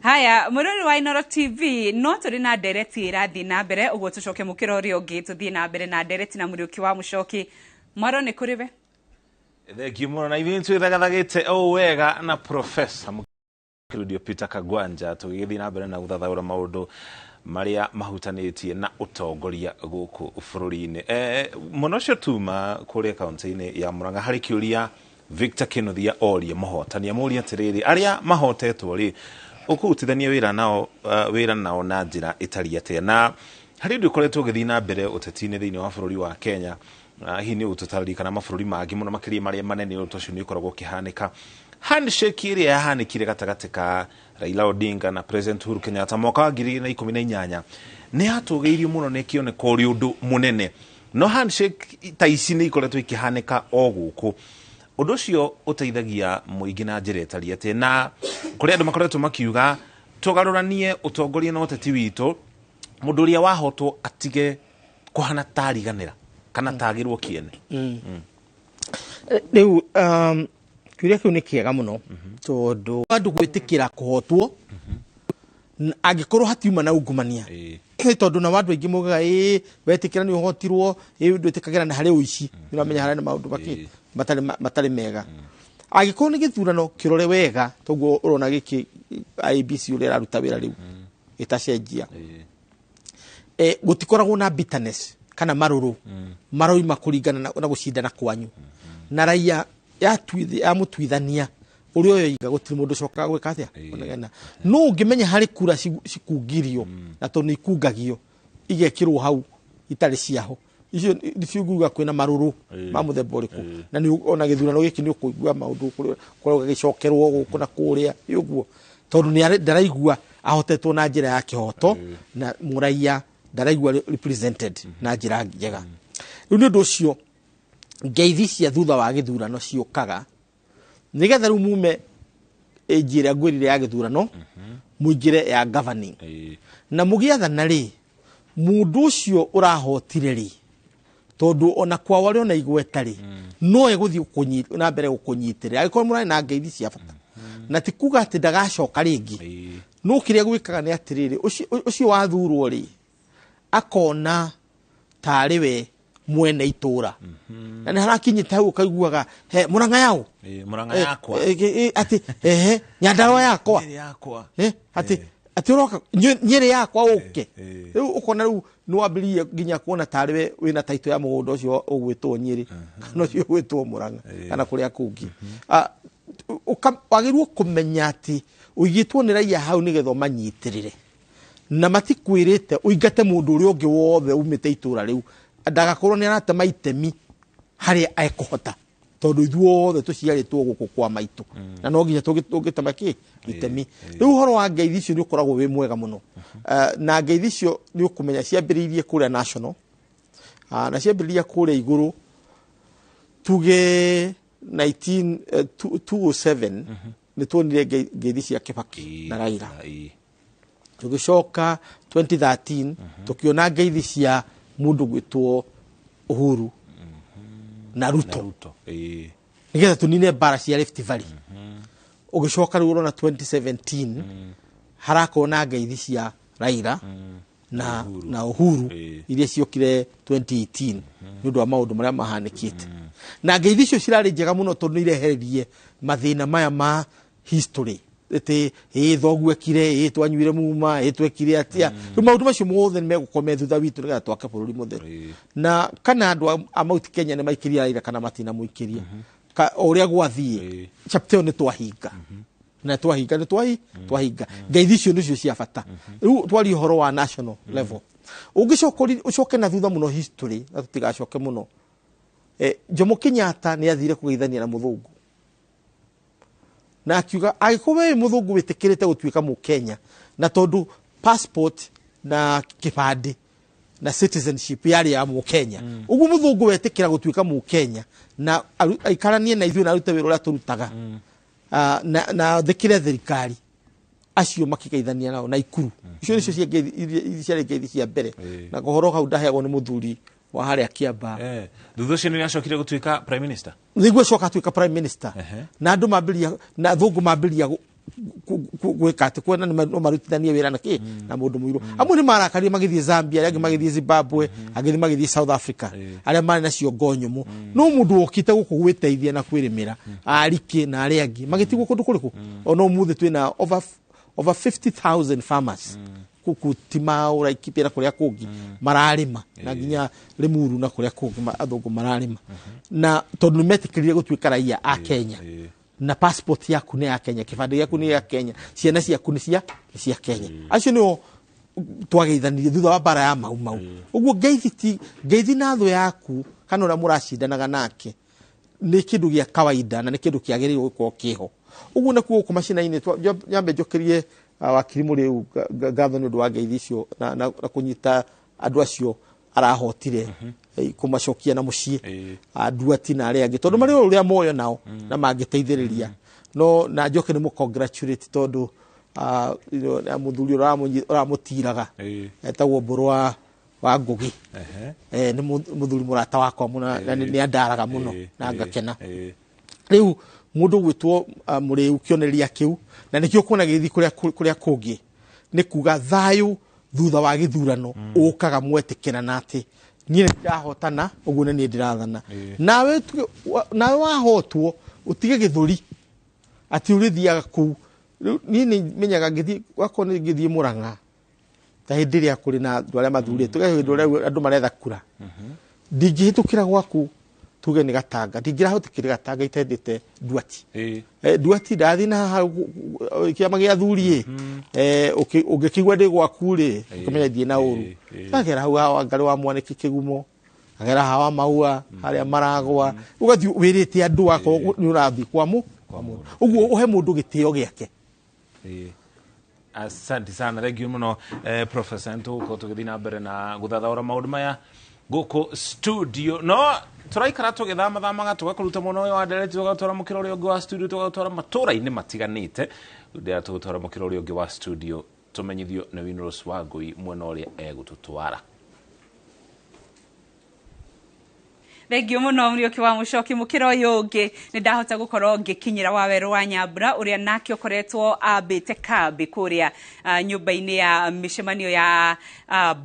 Haya, mũrori wa Inoro TV, no tũrĩ na ndereti ĩrathiĩ na mbere, ũguo tũcoke mũkĩra ũrĩa ũngĩ tũthiĩ na mbere na ndereti na Mũriũki wa Mũcoki. Mwaro nĩ kũrĩ we. Thengiũ mũno na ithuĩ twĩthagathagĩte o wega na Professor Mũkĩrundio Peter Kagwanja tũgĩgĩthiĩ na mbere na gũthathaũra maũndũ marĩa mahutanĩtie na ũtongoria gũkũ bũrũri-inĩ. E, mũno ũcio tuma kũrĩa kaunti-inĩ ya Murang'a harĩ kĩũria Victor Kinuthia orie mũhotani amũrie atĩrĩrĩ, arĩa mahotetwo rĩ, ũkũrutithania wĩra nao, wĩra nao na njĩra ĩtariĩ atĩa? Na harĩ ũndũ ũkoretwo ũgĩthiĩ na mbere ũteti-inĩ thĩinĩ wa bũrũri wa Kenya, hihi nĩ ũgũtũtarĩria kana mabũrũri mangĩ mũno makĩria marĩa manene ũndũ ũcio nĩ ũkoragwo ũkĩhanĩka. Handshake ĩrĩa yahanĩkire gatagatĩ ka Raila Odinga na President Uhuru Kenyatta mwaka wa 2018 nĩ yatũgĩirio mũno na ĩkĩoneka ũrĩ ũndũ mũnene. No handshake ta ici nĩ ikoretwo ikĩhanĩka o gũkũ. Ũndũ ũcio ũteithagia mũingĩ na njĩra ĩtariĩ atĩa? Na kũrĩ andũ makoretwo makiuga tũgarũranie ũtongoria na ũteti witũ, mũndũ ũrĩa wahotwo atige kũhana ta ariganĩra kana ta agĩrwo kĩene. Rĩu kĩũria kĩu nĩ kĩega mũno tondũ andũ gwĩtĩkĩra kũhotwo angĩkorwo hatiuma na ungumania. Ĩ, tondũ nao andũ aingĩ maugaga ĩ wetĩkĩra nĩ ũhotirwo, ĩ ndwĩtĩkagĩra na harĩ ũici, nĩ ũramenya harĩ na maũndũ makĩ matarĩ mega. Angĩkorwo nĩ gĩthurano kĩrore wega toguo ũrona gĩkĩ IEBC ũrĩa ĩraruta wĩra rĩu ĩtacenjia, gũtikoragwo na bitterness kana marũrũ maroima kũringana na gũcindana kwanyu na raia yamũtuithania ũrĩa ũyũ oiga, gũtirĩ mũndũ ũcokaga gwĩka atĩa kũnegena. No ũngĩmenya harĩ kura cikungirio, na tondũ nĩ ikungagio igekĩrwo hau itarĩ ciaho, icio nĩcio nguga kwĩna marũrũ ma mũthemba ũrĩkũ. Na nĩ ona gĩthurano gĩkĩ nĩ ũkũigua maũndũ kũrĩa gĩcokerwo gũkũ na kũrĩa ĩ ũguo, tondũ nĩ ndaraigua ahotetwo na njĩra ya kĩhoto na mũraia ndaraigua represented na njĩra njega. Rĩu nĩ ũndũ ũcio ngeithi cia thutha wa gĩthurano ciũkaga nĩgetha rĩu mume ĩnji ĩrĩa ngwĩrire ya gĩthurano, mũingĩre ya governing. Na mũgĩathana rĩ, mũndũ ũcio ũrahotire rĩ, tondũ ona kwao arĩ ona igweta rĩ, no egũthiĩ na mbere gũkũnyitĩrĩra angĩkorwo mũrarĩ na ngeithi cia bata. Na ti kuga atĩ ndagacoka rĩngĩ, no kĩrĩa gwĩkaga nĩ atĩrĩrĩ, ũcio wathurwo rĩ, akona tarĩ we mwene itũra na nĩ harakinyĩte hau ũkaiguaga he Mũrang'a yao. Mũrang'a yakwa. Atĩ ehe Nyandarua yakwa. Nyĩrĩ yakwa. Atĩ ũroka Nyĩrĩ yakwa ũke. Rĩu ũkona rĩu nĩ wambĩrĩirie nginya kuona tarĩ we wĩna taito ya mũgũnda ũcio ũgwĩtwo Nyĩrĩ kana ũcio ũgwĩtwo Mũrang'a kana kũrĩa kũngĩ. Wagĩrĩirwo kũmenya atĩ ũigĩtwo nĩ raia hau nĩgetha ũmanyitĩrĩre, na matikwĩrĩte ũingate mũndũ ũrĩa ũngĩ wothe umĩte itũra rĩu ndagakorwo nĩ aratema itemi harĩa ekũhota, tondũ ithuothe tũciarĩtwo gũkũ kwa maitũ na no nginya tũngĩtema kĩ itemi. Rĩu ũhoro wa ngeithi icio nĩ ũkoragwo wĩ mwega mũno. Na ngeithi icio nĩ ũkũmenya ciambĩrĩirie kũrĩa national. Na ciambĩrĩria kũrĩa igũrũ, tuge 19 207 nĩ tuonire ngeithi cia Kibaki na Raila. Tũgĩcoka 2013 tũkĩona ngeithi cia mũndũ gwĩtwo Uhuru na Ruto. Ruto. Nĩgetha tũnine mbara cia Rift Valley. Ũgĩcoka rĩu ũrona 2017 harakorwo na ngeithi cia Raila na Uhuru iria ciokire 2018 nĩ ũndũ wa maũndũ marĩa mahanĩkĩte. Na ngeithi icio cirarĩ njega mũno tondũ nĩ irehererie mathĩna maya ma history ĩtĩ ĩ thoguo ekire, ĩ twanyuire muma, ĩ twekire atĩa. Rĩu maũndũ macio mothe nĩ megũkorwo me thutha witũ nĩgetha twake bũrũri mũtheru. Na kana andũ a Mount Kenya nĩ maikĩria Raila kana matinamũikĩria, o ũrĩa gwathiĩ, chapter ĩyo nĩ twahinga na twahinga nĩ twahinga. Ngeithi icio nĩcio cia bata. Rĩu twaria ũhoro wa national level, ũngĩcoka ũcoke na thutha mũno history, na tũtigacoke mũno, Jomo Kenyatta nĩ athire kũgeithania na mũthũngũ na akiuga angĩkorwo wĩ mũthũngũ wĩtĩkĩrĩte gũtuĩka mũkenya, na tondũ passport na kĩbandĩ na citizenship yarĩ ya mũkenya, ũguo mũthũngũ wetĩkĩra gũtuĩka mũkenya na aikaranie na ithuĩ na arute wĩra ũrĩa tũrutaga, na athĩkĩre thirikari, acio makĩgeithania nao na ikuru icio nĩcio iria ciarĩ ngeithi cia mbere. Na ũhoro hau ndaheagwo nĩ mũthuri wa harĩa Kĩambaa. Thutha ũcio nĩ acokire gũtuĩka prime minister. Nĩguo acoka atuĩka prime minister. Na andũ mambĩrĩria na athũngũ mambĩrĩria Gwĩka atĩ kuona no marutithanie wĩra na kĩ na mũndũ mũirũ. Amwe nĩ marakarire magĩthiĩ Zambia, arĩa angĩ magĩthiĩ Zimbabwe, angĩ magĩthiĩ South Africa, arĩa marĩ na ciongo nyũmũ. No mũndũ wokĩte gũkũ gwĩteithia na kwĩrĩmĩra, arikĩ na arĩa angĩ magĩtigwo kũndũ kũrĩkũ. Ona ũmũthĩ twĩna over 50,000 farmers kũkũ Timau, Laikipia na kũrĩa kũngĩ mararĩma, na nginya Limuru na kũrĩa kũngĩ athũngũ mararĩma, na tondũ nĩ metĩkĩrire gũtuĩka raia a Kenya. Na passport yaku nĩ ya Kenya, kĩbandĩ gĩaku nĩ ya Kenya, ciana ciaku nĩ cia Kenya. Acio nĩo twageithanirie thutha wa mbara ya Mau Mau. Ũguo ngeithi ti ngeithi na thũ yaku kana ũrĩa mũracindanaga nake nĩ kĩndũ gĩa kawaida na nĩ kĩndũ kĩagĩrĩirwo gũkorwo kĩho. Ũguo nakuo gũkũ macina-inĩ nyambe njokerie wakiri Mũrĩu ngatho nĩ ũndũ wa ngeithi icio na kũnyita andũ acio arahotire, kũmacokia na mũciĩ, Nduati na arĩa angĩ, tondũ marĩ o ũrĩa moyo nao na mangĩteithĩrĩria. No na njoke nĩ mũcongratulate tondũ na mũthuri ũrĩa ũramũtiraga etagwo Mbũrũ wa Ngũgĩ. Nĩ mũthuri mũrata wakwa mũno na nĩ andaraga mũno na ngakena. Rĩu mũndũ gwĩtwo Mũrĩu, kĩonereria kĩu na nĩkĩo kuona gĩgĩthiĩ kũrĩa kũngĩ nĩ kuga thayũ thutha wa gĩthurano ũkaga mwetĩkĩrana atĩ niĩ nĩ ndĩrahotana, ũguo nĩ niĩ ndĩrathana. Nawe nawe wahotwo ũtige gĩthũri atĩ ũrĩthiaga kũu. Rĩu niĩ nĩ menyaga ngĩthiĩ wakorwo nĩ ngĩthiĩ Mũrang'a ta hĩndĩ ĩrĩa kũrĩ na andũ arĩa mathurĩtwo, hĩndĩ ĩrĩa andũ maretha kura, ndingĩhĩtũkĩra gwaku tuge nĩ Gatanga, ndingĩrahĩtũkĩra Gatanga itendete Nduati. Nduati ndathiĩ na haha kĩama gĩa athuri ĩ, ũngĩkĩigua ndĩ gwaku rĩ, ũkĩmenya ndiĩ na ũru. Ngagera hau haha Wangarĩ wa Mwanĩki kĩgumo, ngagera haha wa Maua harĩa maragwa, ũgathiĩ wĩrĩte andũ wakorwo nĩ ũrathiĩ kwa mũndũ ũguo, ũhe mũndũ gĩtĩo gĩake. Asante sana, thank you muno, Professor. Nĩtũgũkorwo tũgĩthiĩ na mbere na gũthathaũra maũndũ maya gũkũ studio, no tũraikara tũgĩthamathamaga, tũgakũruta mwena ũyũ wa ndereti, tũgatwara mũkĩra ũrĩa ũngĩ wa studio, tũgatwara matũra-inĩ matiganĩte. Rĩrĩa tũgũtwara mũkĩra ũrĩa ũngĩ wa studio, tũmenyithio nĩ Winrose Wangũi mwena ũrĩa egũtũtwara. Thengio mũno, Mũriũki wa Mũcoki. Mũkĩra ũyũ ũngĩ nĩ ndahota gũkorwo ngĩkinyĩra Wawerũ wa Nyambura, ũrĩa nake ũkoretwo ambĩte kambĩ kũrĩa nyũmba-inĩ ya mĩcemanio ya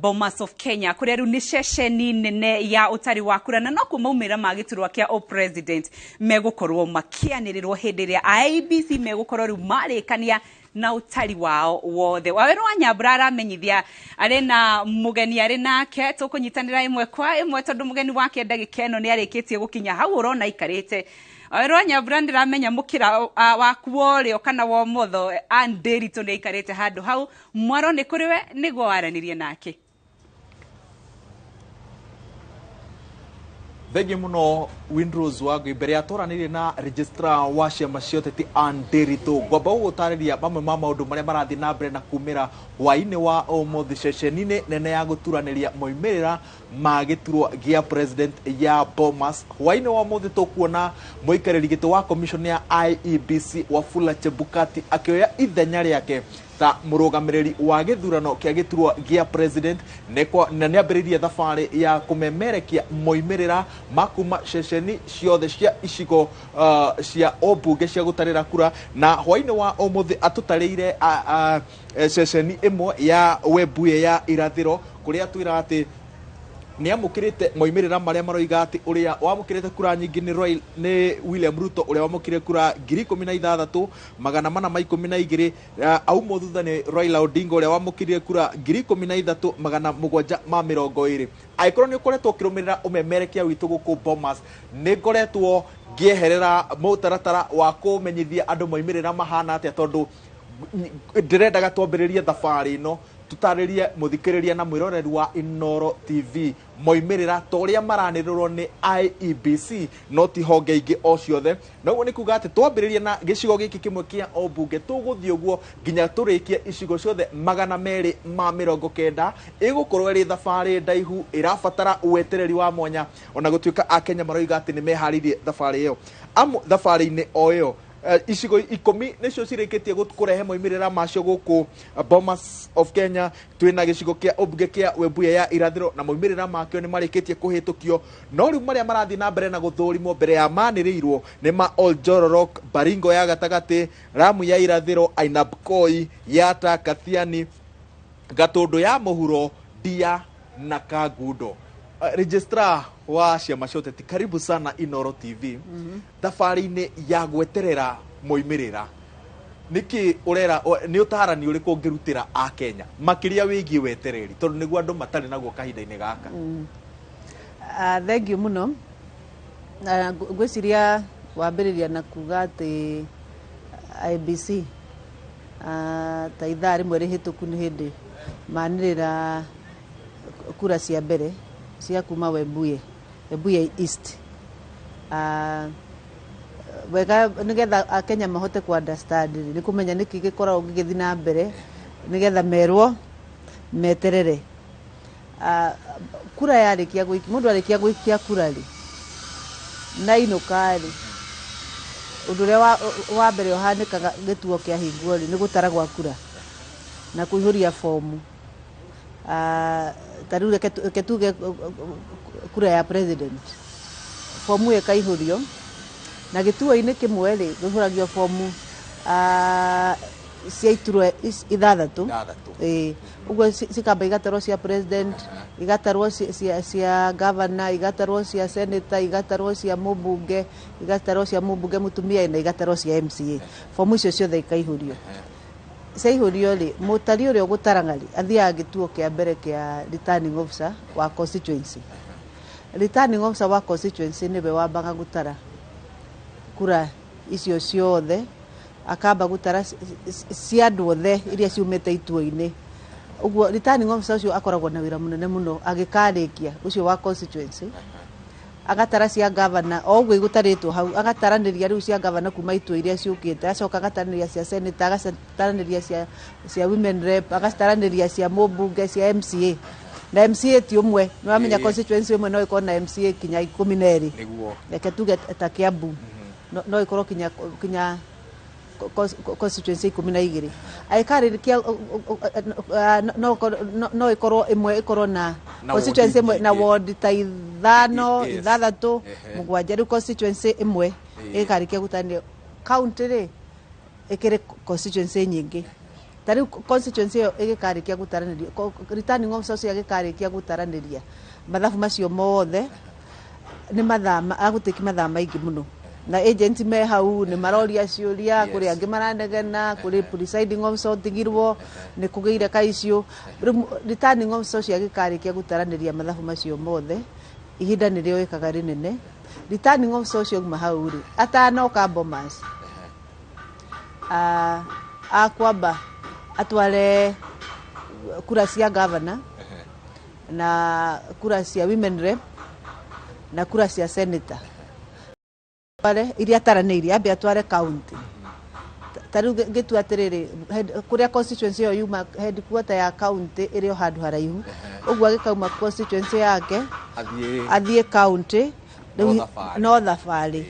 Bomas of Kenya, kũrĩa rĩu nĩ ceceni nene ya ũtari wa kura, na nokuo maumĩrĩra ma gĩturwa kĩa o president megũkorwo makĩanĩrĩrwo hĩndĩ ĩrĩa IEBC megũkorwo rĩu marĩkania na ũtari wao wothe. Wawerũ wa Nyambura aramenyithia arĩ na mũgeni arĩ nake, tũkũnyitanĩra ĩmwe kwa ĩmwe tondũ mũgeni wake ndagĩka ĩno nĩ arĩkĩtie gũkinya hau ũrona aikarĩte. Wawerũ wa Nyambura, ndĩramenya mũkĩra waku wa ũrĩo kana wa ũmotho Ann Ndĩritũ nĩ aikarĩte handũ hau. Mwaro nĩ kũrĩ we nĩguo waranĩrie nake. Thengiũ mũno, Windrose Wangui. Mbere ya twaranĩrie na registrar wa ciama cia ũteti Ann Ndĩritũ, ngwamba gũgũtarĩria mamwe ma maũndũ marĩa marathiĩ na mbere na kumĩra hwaĩ-inĩ wa ũmũthĩ ceceni-inĩ nene ya gũturanĩria moimĩrĩra ma gĩturwa gĩa president ya Bomas. Hwaĩ-inĩ wa ũmũthĩ tũkuona mũikarĩri gĩtĩ wa commission ya IEBC Wafula Chebukati akĩoya ithenya rĩake ta mũrũgamĩrĩri wa gĩthurano kĩa gĩturwa gĩa president na nĩambĩrĩirie thabarĩ ya kũmemerekia moimĩrĩra ma kuma ceceni ciothe cia icigo cia ũmbunge cia gũtarĩra kura. Na hwaĩ-inĩ wa ũmũthĩ atũtarĩire ceceni ĩmwe ya Webuye ya irathĩro, kũrĩa twĩra atĩ nĩ amũkĩrĩte moimĩrĩra marĩa maroiga atĩ ũrĩa wamũkĩrĩte kura nyingĩ nĩ William Ruto, ũrĩa wamũkĩrire kura 16,412. Aumwo thutha nĩ Raila Odinga, ũrĩa wamũkĩrire kura 13,720. Angĩkorwo nĩ ũkoretwo ũkĩrũmĩrĩra ũmemerekia witũ gũkũ Bomas, nĩ ngoretwo ngĩeherera mũtaratara wa kũmenyithia andũ moimĩrĩra mahana atĩa, tondũ ndĩrendaga twambĩrĩrie thabarĩ ĩno tũtarĩrie mũthikĩrĩria na mwĩroreri wa Inoro TV moimĩrĩra ta ũrĩa maranĩrĩrwo nĩ IEBC, no ti honge ingĩ o ciothe. Na ũguo nĩ kuga atĩ twambĩrĩrie na gĩcigo gĩkĩ kĩmwe kĩa ũmbunge, tũgũthiĩ ũguo nginya tũrĩkie icigo ciothe 290. Ĩgũkorwo ĩrĩ thabarĩ ndaihu ĩrabatara wetereri wa mwanya, ona gũtuĩka akenya maroiga atĩ nĩ meharĩirie thabarĩ ĩyo. Amu thabarĩ-inĩ o ĩyo Icigo 10 nĩcio cirĩkĩtie kũrehe moimĩrĩra macio gũkũ Bomas of Kenya. Twĩna gĩcigo kĩa ũmbunge kĩa Webuye ya irathĩro na moimĩrĩra makĩo nĩ marĩkĩtie kũhĩtũkio, no rĩu marĩa marathiĩ na mbere na gũthũrimwo mbere ya manĩrĩirwo nĩ ma Oljororok, Baringo ya gatagatĩ, Ramu ya irathĩro, Ainabkoi, Yata, Kathiani, Gatũndũ ya mũhuro, Ndia na Kangundo. Registrar wa ciama cia ũteti, karibu sana Inoro TV. Thabarĩ-inĩ ya gweterera moimĩrĩra, nĩkĩ ũrera nĩ ũtarani ũrĩkũ ũngĩrutĩra a Kenya makĩria wĩgiĩ wetereri, tondũ nĩguo andũ matarĩ naguo kahinda-inĩ gaka? Thank you mũno. Ngwĩciria wambĩrĩria na kuga atĩ IEBC ta ithaa rĩmwe rĩhĩtũku nĩ hĩndĩ manĩrĩra kura cia mbere cia kuma Webuye East. Wega nĩgetha akenya mahote ku understand rĩ, nĩ kũmenya nĩkĩ gĩkoragwo gĩgĩthiĩ na mbere nĩgetha merwo meterere. Kura yarĩkia gũikia, mũndũ arĩkia gũikia kura rĩ, na inũka rĩ, ũndũ ũrĩa wa mbere ũhanĩkaga gĩtuo kĩahingwo rĩ, nĩ gũtara gwa kura na kũihũria fomu. Ta rĩu reke tuge kura ya president, fomu ĩyo ĩkaihũrio na gĩtuo-inĩ kĩmwe rĩ, kũihũragio fomu cia iturwa 6. 6. Ĩĩ, ũguo cikamba igatarwo cia president, igatarwo cia governor, igatarwo cia senator, igatarwo cia mũmbunge, igatarwo cia mũmbunge mũtumia na igatarwo cia MCA. Fomu icio ciothe ikaihũrio. Ciaihũrio rĩ, mũtari ũrĩa ũgũtaraga rĩ, athiaga gĩtuo kĩa mbere kĩa returning officer wa constituency. Returning officer wa constituency nĩwe wambaga gũtara kura icio ciothe, akamba gũtara cia andũ othe iria ciumĩte ituo-inĩ. Ũguo returning officer ũcio akoragwo na wĩra mũnene mũno agĩkarĩkia ũcio wa constituency, agatara cia governor o ũguo igũtarĩtwo hau, agataranĩria rĩu cia governor kuma ituo iria ciũkĩte, acoka agataranĩria cia senator, agataranĩria cia women rep, agataranĩria cia mũmbunge, cia MCA. Na MCA ti ũmwe, nĩ wamenya constituency ĩmwe no ĩkorwo na MCA kinya 12. Nĩguo. Reke tuge ta Kiambu no ĩkorwo kinya constituency 12. Agĩkarĩkia no ĩkorwo ĩmwe ĩkorwo na Na constituency ward ĩmwe na nyingĩ. ward ta 5, 6, 7. Rĩu constituency ĩmwe ĩkarĩkia gũtaranĩrio. County rĩ, ĩkĩrĩ constituency nyingĩ. Ta rĩu constituency ĩyo ĩgĩkarĩkia gũtaranĩrio, returning officer ũcio agĩkarĩkia gũtaranĩria mathabu macio mothe, nĩ mathaa agũtĩki mathaa maingĩ mũno, na agent me hau nĩ maroria ciũria, kũrĩ angĩ maranegena, kũrĩ presiding officer ũtigirwo nĩ kũgĩire kaicio. Rĩu returning officer ũcio agĩkarĩkia gũtaranĩria mathabu macio mothe, ihinda nĩ rĩoĩkaga rĩnene. Returning officer ũcio auma hau rĩ, atanoka Bomas, akwamba atware kura cia governor na kura cia women rep na kura cia senator, atware iria ataranĩirie, ambe atware county. Ta rĩu ngĩtua atĩrĩrĩ, kũrĩa constituency ĩyo yuma, headquarter ya county ĩrĩ o handũ haraihu, ũguo agĩkauma constituency yake athiĩ athiĩ county No thabarĩ. No thabarĩ,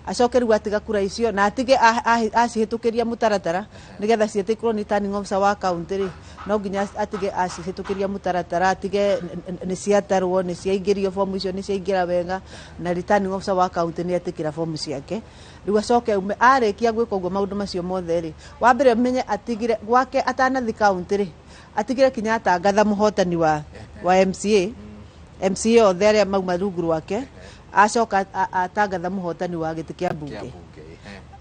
acoke rĩu atiga kura icio na atige acihĩtũkĩria mũtaratara nĩgetha ciĩtĩkĩrwo nĩ returning officer wa county rĩ, no nginya atige acihĩtũkĩria mũtaratara, atige nĩ ciatarwo, nĩ ciaingĩrio, fomu icio nĩ ciaingĩra wega na returning officer wa county nĩ etĩkĩra fomu ciake. Rĩu acoke aume. Arĩkia gwĩka ũguo maũndũ macio mothe rĩ, wa mbere ũmenye atigire gwake atanathi county rĩ, atigire kinya atangatha mũhotani wa MCA, MCA othe arĩa mauma rungu rwake, acoka atangatha mũhotani wa gĩtĩ kĩa mbunge,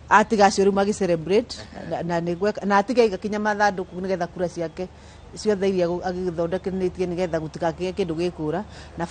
atiga acio rĩu magĩ celebrate na nĩ na atiga aiga kinya mathandũkũ nĩgetha kura ciake ciothe iria agĩthondekanĩtie nĩgetha gũtikagĩe kĩndũ gĩkũra na.